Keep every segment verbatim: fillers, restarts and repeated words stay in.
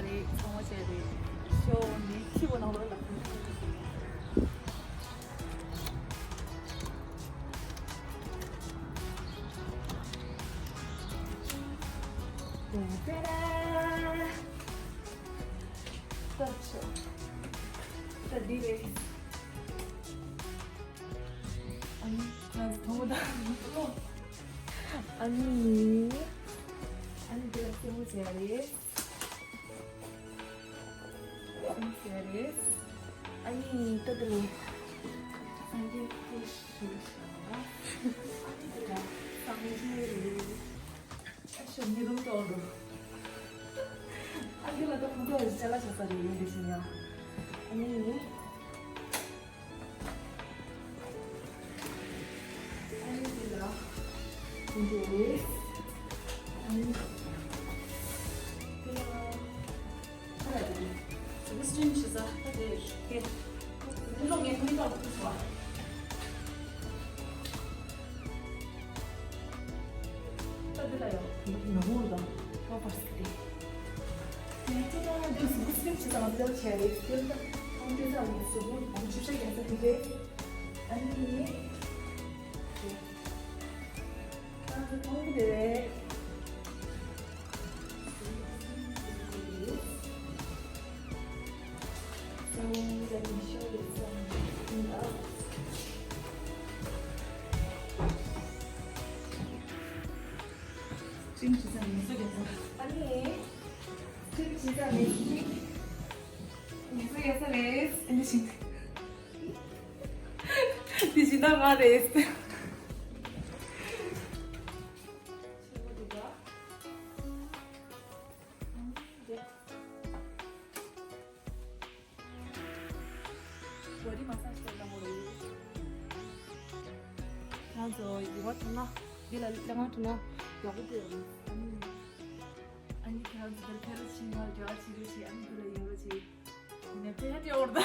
རེད། ཚང་མ་བྱས་རེད། ཤོ་ནི་ཁྱི་བོ་ནང་ལོགས་ལ། ཏེ་ཏེ་ར། ད་ཆོ། ད་འདི་རེད། ཨ་ནི་ང་ཚོ་མཐོང་གི་ད། ཨ་ནི། ཨ་ནི་འདི་ལ་སེན་མོ་བྱས་རེད། སེན་མོ་བྱས་རེད། ཨ་ནི་ད་འདི་ལ་སངས་རྒྱས་སྐུ་ཞུ་བྱ། ཨ་ནི་འདི་ལ་སངས་རྒྱས་རེད། ཨ་ཤོ་ཉི་རུམ་དུ་འགྲོ། ཨ་འདི་ལ་ད་ཕུ་ཏོ་ཅ་ལག་ཆ་ས་རེད། ཡོད་རེད་ཤི་ཡ། ཨ་ནི། ཨ་ནི་འདི་ལ་འདི་རེད། ཨ་ནི་འདི་ལ་ཁ་ལག་འདི་རེད། སི་ཊིམ་བྱེད་ས་ད་དེ་རེད། འདི་ལོ་ངས་མི་ལ་ཁུ་སོ། ད་འདི་ལ་ཡང་ནོར་བུ་དང་ལོ་པར་སི་ཏེ། ངས་ཅི་ད་འདི་གཟུགས་པོ་སི་ཊིམ་བྱེད་སྟངས་འདི་ལ་བྱས་རེད། སི་ཊིམ་ད་ཁོང་ཁྲོ་ཚ་ནས་གཟུགས་པོ་བོང་ཆུ་ཤ་རྒྱག་ས་འདི་རེད། ཨ་ནི་ད་འདི་མཐོང་གི་རེད། So let me show you something else. ཅིང་ཅི་ཟ་མི་སུ་གེ་ཟ། ཨ་ནི། ཅིང་ཅི་ཟ་མི་སུ་གེ་ཟ་རེད། ཨ་ནི་ཤིང་། དེ་བཞིན་ད་ང་རེད། བོ་ཌི་མ་སཱ་ཇི་བྱེད་དང་པོ་རེད། ང་ཚོ་ཡོ་ག་ཐུབ་ན། འདི་ལ་ལས་ང་ཐུབ་ན་ཡག་པོ་འདུག་ཨ་ནི་ང་ཚོ་འདིར་ཕེབས་རོགས་བྱེད། ང་རྒྱ་གར་ཕྱིན་རོགས་བྱེད། ཨ་ནི་འདི་ལ་ཡོང་རོགས་བྱེད། ནས་ཕེ་ཧེ་ཏེ་འོར་ད།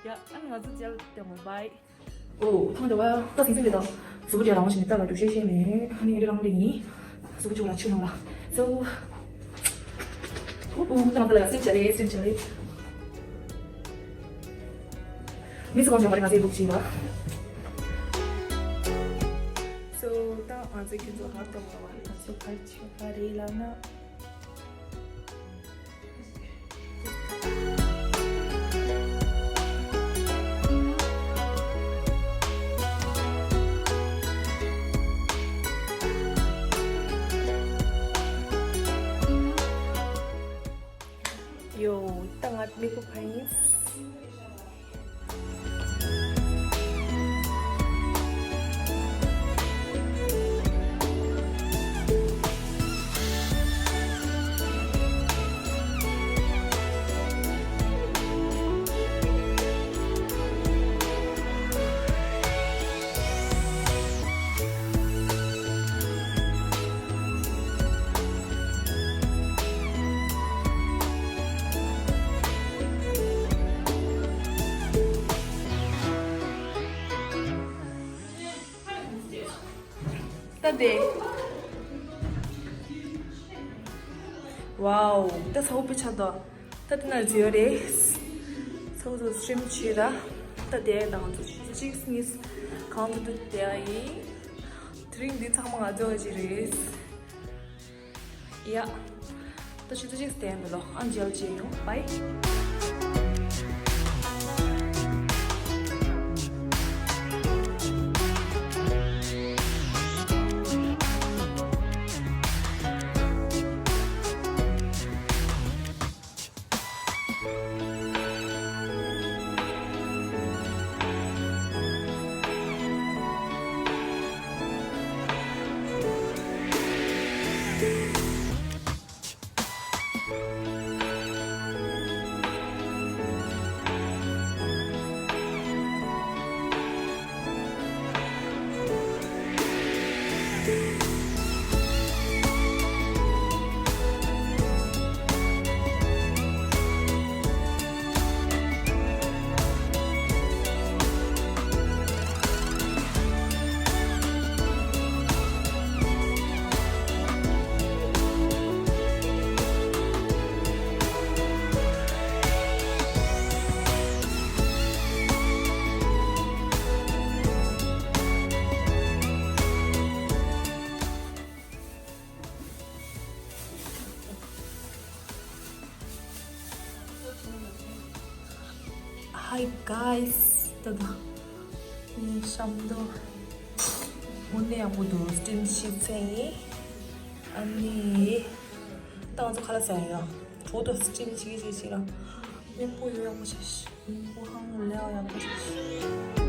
ཡ། ཨ་ནི་ང་ཚོ་མཇལ་ཏེ་མོ་བྷའི། ཨོ། ཐང་དེ་བ་ད་སིང་སིང་རེད་ད། གཟུགས་པོ་ཅིག་ལ་རང་བཞིན་ནས་ལྟ་ལ་འགྲོ་ཤེས་ཤེས་མེད། ཨ་ནི་ཡ་རི་རང་རེད་ཡིན། གཟུགས་པོ་ཅིག་ལ་ཆུ་ནང་ལ། སོ། ཨུ་ཨུ། ད་ང་ཚོ་ལ་སེམས་ཆ་རེད། སེམས་ཆ་རེད། མི་ཚོ་གང་བྱུང་མ་རེད། ང་ཚོའི་ལུགས་ཅིག་ལ། སོ། ད་ང་ཚོ་ཁྱོད་ཚོ་ཧ་ཏོ་བ་བ་ང་ཚོ་ག་རེ་བྱེད་པ་རེད་ལབ་ན། ཡོ། ད་ང་མིག་པོ་ཕ་ཡིན། ད་དེ། ཝའོ། ད་ཚ་བོ་དཔེ་ཆ་ད། ད་དེ་ན་རྫི་ཡོད་རེད། ཚ་བོ་དུ་སི་ཊིམ་བྱེད་ད། ད་དེ་དང་ཚོ་ཆུ་ཚོད་གཅིག་གཉིས་གང་དུ་དུ་དེ་ཡིན། དེ་རིང་འདི་ཚང་མ་ང་ཚོ་གི་རེད། ཡ། ད་ཆུ་ཚོད་གཅིག་བསྟན་འདུག་ལོ། ཨ་མཇལ་བྱེད་ཡོང་། བྷའི། Hi guys, ད་ད་ངའི་ཤམ་ཏོ་དངོས་གནས་ཡག་པོ་འདུག་སི་ཊིམ་ཞིག་བྱས་ཡིན། ཨ་ནི་ད་ང་ཚོ་ཁ་ལག་ཟ་ཡ་ཡོད། གྲོགས་དང་སི་ཊིམ་ཞིག་བྱས་ཤིག་ལ། སྙིང་པོ་ཡོད་ཡག་པོ་བྱས་ཤིག་སྙིང་པོ་ཧང་ལས་ཡག་པོ་བྱས་ཤིག